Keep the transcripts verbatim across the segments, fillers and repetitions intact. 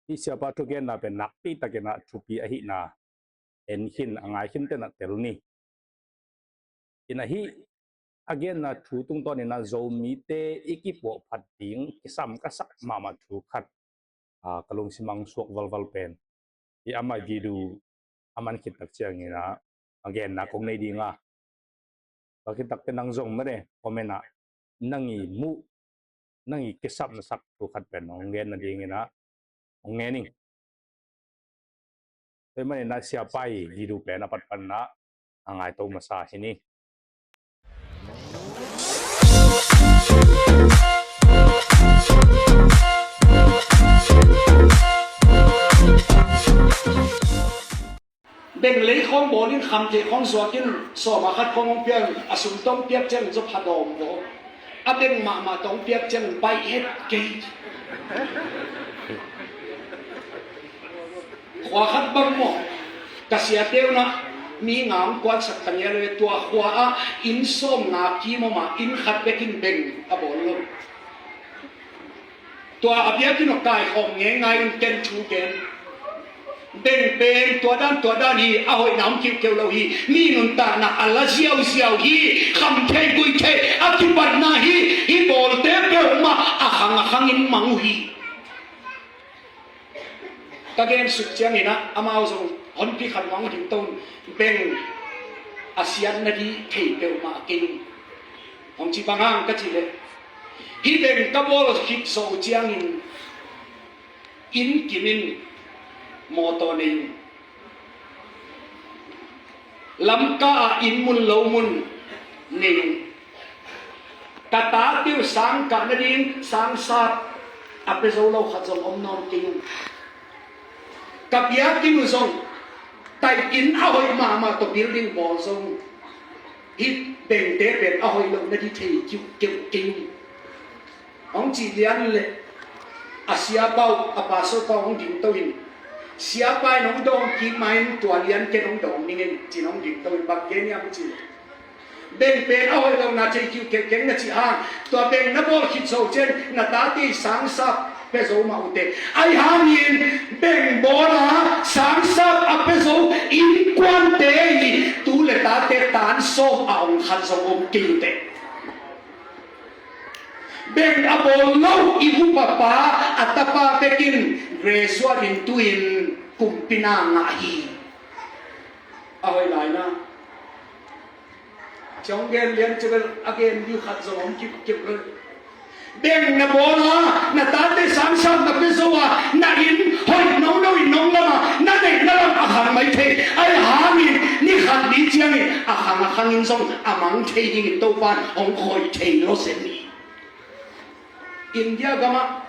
Hih siapa thugenna pen nakpi takin ah thupi ahihna en khin, a ngai khin ten ah tel ni. In ah hih a genna thu tungtawnin ah Zomite i kipuahphat ding kisam ka sak mahmah thu khat, aa, ka lungsim ah hong suak valval pen, hih ama video a man khit tak ciangin ah a genna kong nei ding a, tua khit takteh nang zong mene comment ah nang i muh, nang i kisam na sak thu khat pen hong gen nadingin ah hong ngen ing. Tua ahih manin ah siapa i video pen a patpatna a ngaito masa hi ni. Beng lei khawng bawlin, khamtheih khawng zuakin, sawm a khat khawng hong piak, a sum tawh hong piak ciangin zong pha dawm baw. A beng mahmah tawh hong piak ciangin baih het kei. Khua khat bang maw, ka siate un ah mi nga hong kuansak ta ngial ve. Tua khua ah inn sawm nga kim om a, inn khat bekin beng a bawl lo. Tua a biakinn ah kaikhawm ngeingai in ken thu gen. Beng pen tua dan tua dan hi, a hoihna om kiuhkeuh lo hi. Mi nuntakna a la ziauziau hi. Kham thei gui thei a kipatna hi. Hih bawlte peuhmah a khang a khangin mang uh hi. Ka gen suk ciangin ah amau zong honpi khat mah hong dingto in, beng a siatna ding thei peuhmah kei ung. Hong ci bang hang ka cih leh, hih beng ka bawl khit zawh uh ciangin inn kim in, mawtaw nei ung. Lamka ah inn mun lo mun nei ung. Ka tate uh sang kah nading sangsat a pia zo lo khat zong om nawn kei ung. Ka biakinn uh zong taih inn a hoih mahmah tawh building bawl zo ung. Hih bengte pen a hoih lo na ding thei kiuhkeuh kei ung. Hong cih lian leh a siapa uh, a pastor pa uh hong dingto in, siapa in hong dawng kik ma-in tua lian ken hong dawng ning ei, ci-in hong dingto in, bang gen hiam cih leh, beng pen a hoih lo na thei kiuhkeuh keng na cih hang, tua beng na bawl khit zawh ciang na tate i sangsat pia zo mah uh teh. Ahi hangin beng bawl a sangsat a pia zo innkuante i tu le tate tan sawm a ong khat zong om kei uh teh. Beng a bawl lo i upa pa a tapa bekin graduate in tu-in kumpi na ngah hi. A hoih lai na. Ciang gen lian ciang a gen ding khat zong om kipkip lo. Beng na bawl a na tate sangsat na pia zo a, na inn hoih nono in nong lam a, na neih na lam a khang mai thei. Ahi hangin ni khat ni ciangin a khang a khangin zong a mang thei dingin Topa'n hong khoi thei lo se ni. India gamah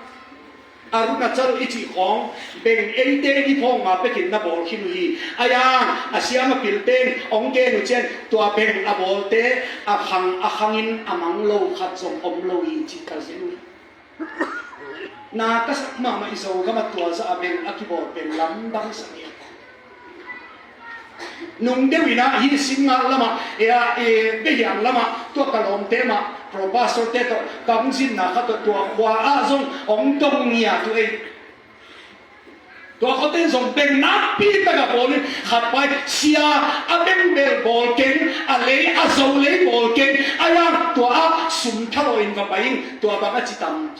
Arunachal i cih khawng beng eite i phawk ma pekin na bawl khin uh hi. Ahi hang a siam a pilte in hong gen uh ciang tua beng a bawlte a khang a khangin a mang lo khat zong om lo hi ci ka zen uh hi. Na ka sak mahmah i Zogam a tua zah a beng a kibawl pen lamdang sak hi. Nung deuh in ah hih Singngat lamah, e, a, e, Behiang lamah, tua ka lawmte mah, pro pastor-te tawh, ka hong zinna khat tawh tua khua ah zong hong dong ngiat uh ei. Tua khuate in zong beng nakpi tak a bawl in khat pai, sia a beng bel bawl keng, a lei, a zo lei bawl keng, a yang tua ah sum thalawh in va pai in tua bang a ci tam.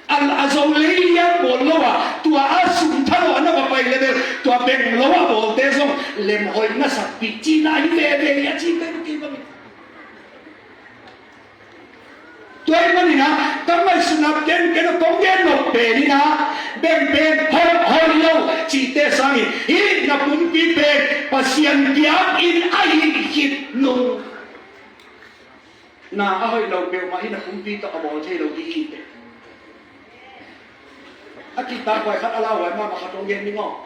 A, a zo lei lian bawl lo a, tua a sum thalawh a na va pai le bel, tua beng lo a bawlte zong lem hoih na sakpih cihna hi veve hi a ci pen kei bang. Tua ahih manin ah, ka ngaihsutna ken, ken a kong gen nop pen in ah, beng pen hoih, hoih lo cihte sangin, hih na pumpi pen Pasian biakinn ahih khit nung. Na a hoih lo peuhmah hih na pumpi tawh a bawl thei lo ding hi teh. A kitak huai khat a lauhuai mahmah khat hong gen ning aw.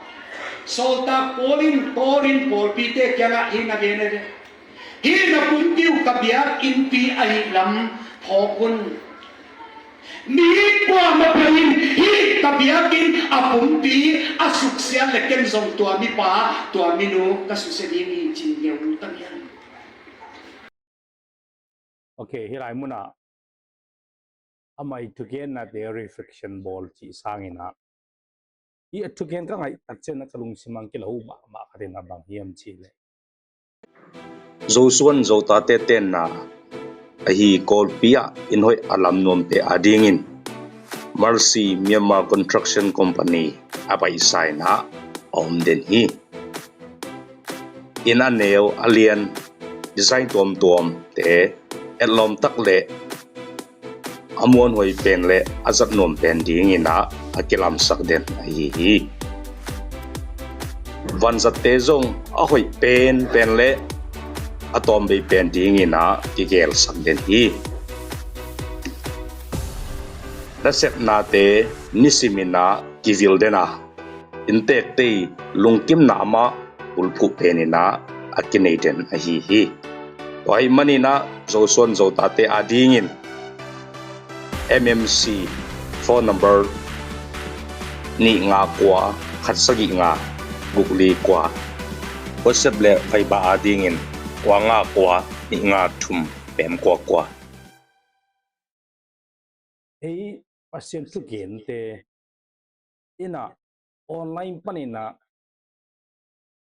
Sawltak Paul in Korin pawlpite kiangah hih na gen e ve. Hih na pumpi uh ka biakinnpi ahih lam phawk un. Mi kuamah peuh in hih ka biakinn a pumpi a suksiat leh ken zong tua mipa, tua minu ka susia ding hi ci-in ngeu ta hiam. Ok, hih lai munah amah i thugennate reflection bawl cih sangin ah, hih a thugen ka ngaih tak ciangin ah ka lungsim ah kilawm mahmah khat in ah bang hiam cih leh, Zosuan Zotate tenna ahi Kawlpi ah inn hoih a lam nuamte adingin Mercy Myanmar Construction Company a paisa in ah a om den hi. Inn a neu a lian, design tuamtuamte etlawm tak le a muanhuai pen le a zat nuam pen dingin ah a kilamsak den ahi hi. Vanzatte zong a hoih penpen le a tawmvei pen dingin ah kigelsak den hi. Nasepnate nisimin ah kivil den a, inntekte i lungkimna mah bulphuh penin ah a kinei den ahi hi. Tua ahih manin ah Zosuan Zotate adingin M M C phone number nih nga kua khat sagih nga guk li kua, WhatsApp le Viber adingin kua nga kua nih nga thum pem kua kua. Ei Pasian thugente in ah online panin ah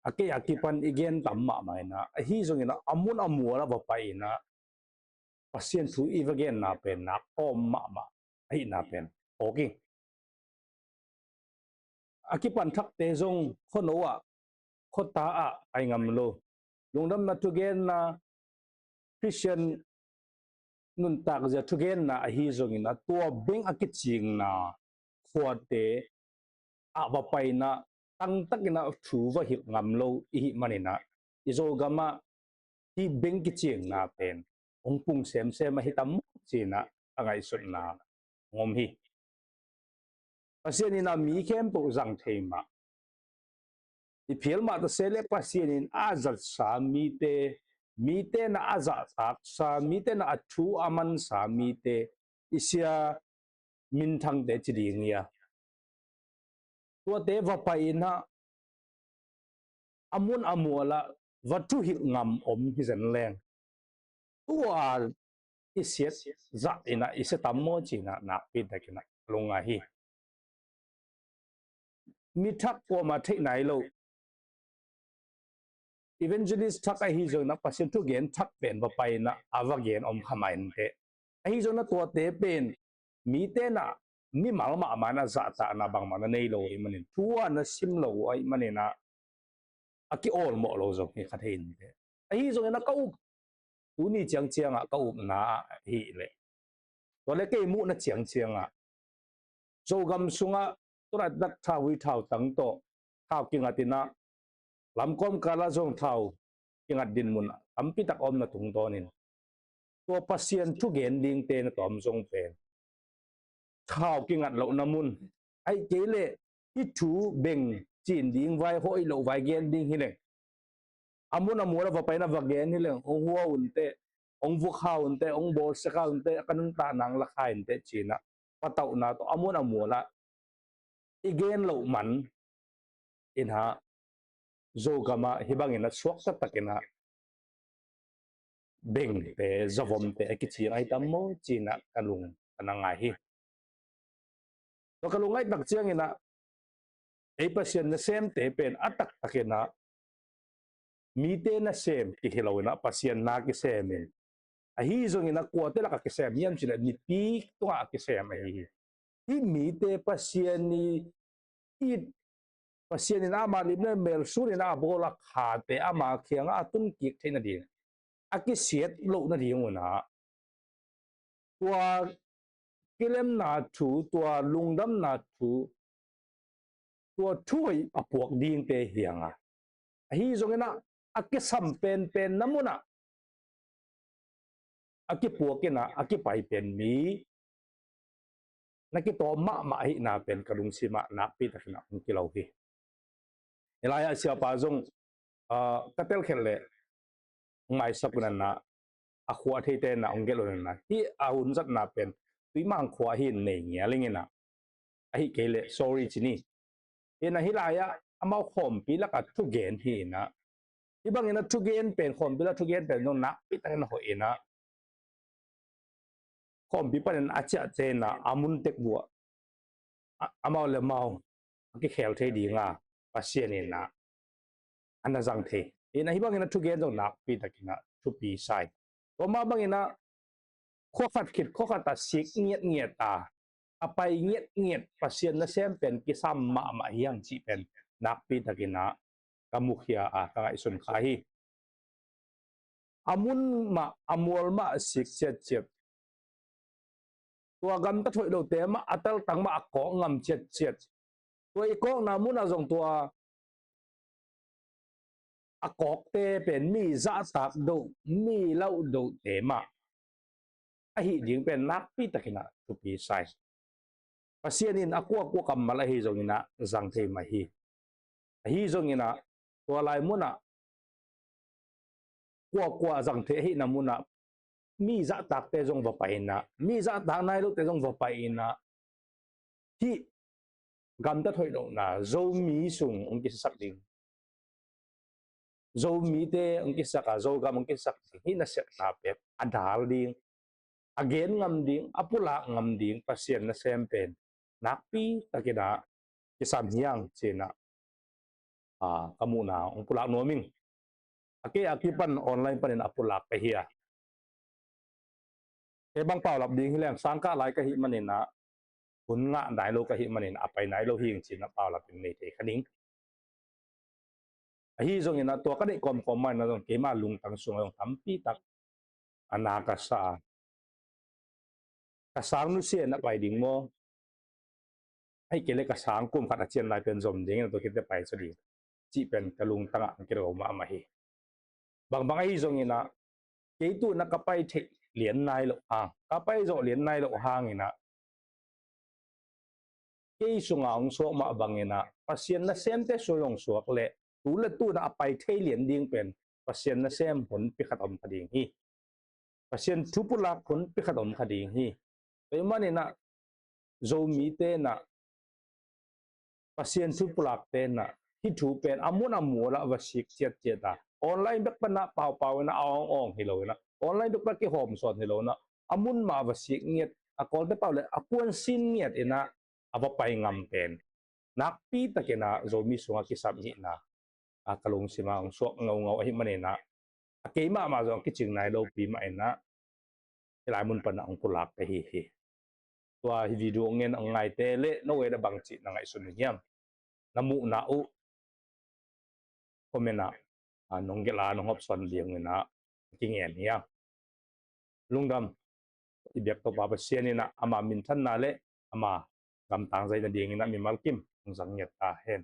a kei a kipan i gen tam mahmah in ah, ahi zongin ah a mun a mual ah va pai in ah Pasian thu i va genna pen nak tawm mahmah ahihna pen awk hi. A kipan thakte zong khuano ah khuata ah pai ngam lo. Lungdamna thugenna, Christian nuntakzia thugenna ahi zongin ah tua beng a kicingna khuate ah va pai in ah tangtakin ah thu va hilh ngam lo i hih manin ah i Zogam ah hih beng kicingna pen hong pung semsem ahi tam maw ci-in ah a ngaihsutna hong om hi. Pasian in ah mi khempeuh zang thei mah. I phial mah ta se leh Pasian in a zatsa mite, mite na a zahtaksa, mite na a thu a mansa mite, i sia minthangte ci ding hi a, tuate va pai in ah a mun a mual ah va thuhilh ngam om hi zen leng, tua i siat zah in ah i sia tam maw ci-in ah nakpi takin ah lungngai hi. Mi thak kuamah theih nai lo, evangelist thak ahi zongin ah Pasian thugen thak pen va pai in ah a va gen om kha mah inteh. Ahi zongin ah tuate pen mite na mimal mahmah in ah zahtahna bangmah na nei lo ahih manin, thu a na sim lo ahih manin ah a kiawlmawh lo zong hi kha thei inteh. Ahi zongin ah ka up, tuni ciangciang ah ka upna ahih leh, tua leh kei muhna ciangciang ah Zogam sungah tulaitak thau hui thau tang tawh thau kingat in ah, lamkawm kal ah zong thau kingat dinmun tampi tak a omna tungtawnin tua Pasian thugen dingte na tawm zong pen thau kingat lohna mun, ahih kei leh hih thu beng cin ding vai, hoih loh vai gen ding hi leng, a mun a mual ah va pai in ah va gen hi leng, hong hua unteh, hong vukha unteh, hong bawlsiakha unteh, a ka nuntakna hong lakha inteh ci-in ah patauhna tawh a mun a mual ah i gen loh man in ah Zogam ah hih bangin ah suak taktak in ah bengte, zavomte a kicing ahi tam maw ci-in ah ka lung ka na ngai hi. Tua ka lungngaih tak ciangin ah ei Pasian nasemte pen a taktakin ah mite nasem kihi lo in ah Pasian na kisem in, ahi zongin ah kuate lakah kisem hiam cih leh nipi tungah a kisem ahi hi. Hih mite Pasian i it, Pasian in ama lim le mel sun in a bawl a khate ama kiangah a tun kik theih nading, a kisiat loh nading un ah tua kilemna thu, tua lungdamna thu, tua thu hoih a puak dingte hi hang a, ahi zongin ah a kisam penpen na mun ah a kipuak in ah a kipai pen mi na kitawm mahmah ahihna pen ka lungsim ah nakpi takin ah hong kilo hi. Hih lai-ah siapa zong, ah, ka telkhiat leh hong maisak un ah, a khua a theite in ah hong gelh un ah, hih a hun zatna pen Tuimang khua hi in nei ngial ing in ah, ahih kei leh sorry ci ni. Hi in ah hih lai-ah amau khawmpi lakah thugen hi in ah, hih bangin ah thugen pen, khawmpi lak thugen pen zong nakpi takin ah hoih in ah, kawmpi panin a ciah ciangin ah a mun tek buah amau le mau a kikhel thei dinga Pasian in ah a na zang thei. In ah hih bangin ah thugen zong nakpi takin ah thupi sa hi. Tua mah bangin ah khua khat khit khua khat ah sik ngiatngiat a, a pai ngiatngiat Pasian nasem pen kisam mahmah hi hang cih pen nakpi takin ah ka mukhia a ka ngaihsun kha hi. A mun mah a mual mah sik ciatciat, tua gamtat hoih lote mah a teltang mah a kawk ngam ciatciat, tua i kawkna munah zong tua a kawkte pen mi zahtak doh, mi lauh dohte mah ahi ding pen nakpi takin ah thupi sa hi. Pasian in a kuakua kammal ahi zongin ah zang thei mah hi. Ahi zongin ah tua lai munah kuakua zang thei ahihna munah mi zahtakte zong va pai in ah, mi zahtak nai lohte zong va pai in ah, hih gamtat hoih lohna Zomi sung hong kisiasak ding, Zomite hong kisiasak a, Zogam hong kisiasak ding, hih nasepna pen a dal ding, a gen ngam ding, a pulak ngam ding Pasian nasem pen nakpi takin ah kisam hi hang ci-in ah, a, ka muhna hong pulak nuam ing. A kei a kipan online panin a pulak ka hi a, kei bang paulap ding hi leng sangkah lai ka hih manin ah, hun ngah nai lo ka hih manin a pai nai lo hi ing ci-in ah paulap in nei thei kha ning. Ahi zongin ah tua ka deih kawmkawm mah in ah zong keima lungtang sungah zong tampi tak a na ka sa a, ka sang nusia in a pai ding maw, ahih kei leh ka sang kum khat a cian lai pen zom ding in a, tua khit teh pai sa ding cih pen ka lungtang ah hong kido mahmah hi. Bangbang ahi zongin ah kei tu-in ah ka pai theih lian nai loh hang, ka pai zawh lian nai loh hangin ah kei sunga hong suak mah bangin ah Pasian nasemte sung hong suak leh tu le tu-in ah a pai thei lian ding pen Pasian nasem hunpi khat om kha ding hi. Pasian thu pulak hunpi khat om kha ding hi. Tua ahih manin ah Zomite in ah, Pasian thu pulakte in ah hih thu pen a mun a mual ah va sik ciatciat a, online bek pan ah paupau in ah a awngawng hi lo in ah, online bek pan ah kihawm sawn hi lo in ah, a mun mah va sik ngiat, a Kawlte pau leh a kuansin ngiat in ah a va pai ngam pen nakpi takin ah Zomi sungah kisam hi in ah, a, ka lungsim ah hong suak ngaungau ahih manin ah, a kei mahmah zong a kicing nai lopi mah in ah hih lai mun pan ah hong pulak ka hi hi. Tua hih video ngen a ngaite leh no wei da bangci na ngaihsun uh hiam, na muhna uh comment ah, a, nong gelh a nong hopsawn ding in ah kingen hi a. Lungdam. I biak Topa Pasian in ah ama minthanna leh ama gamtang zai nadingin ah mimal kim hong zang ngiat ta hen.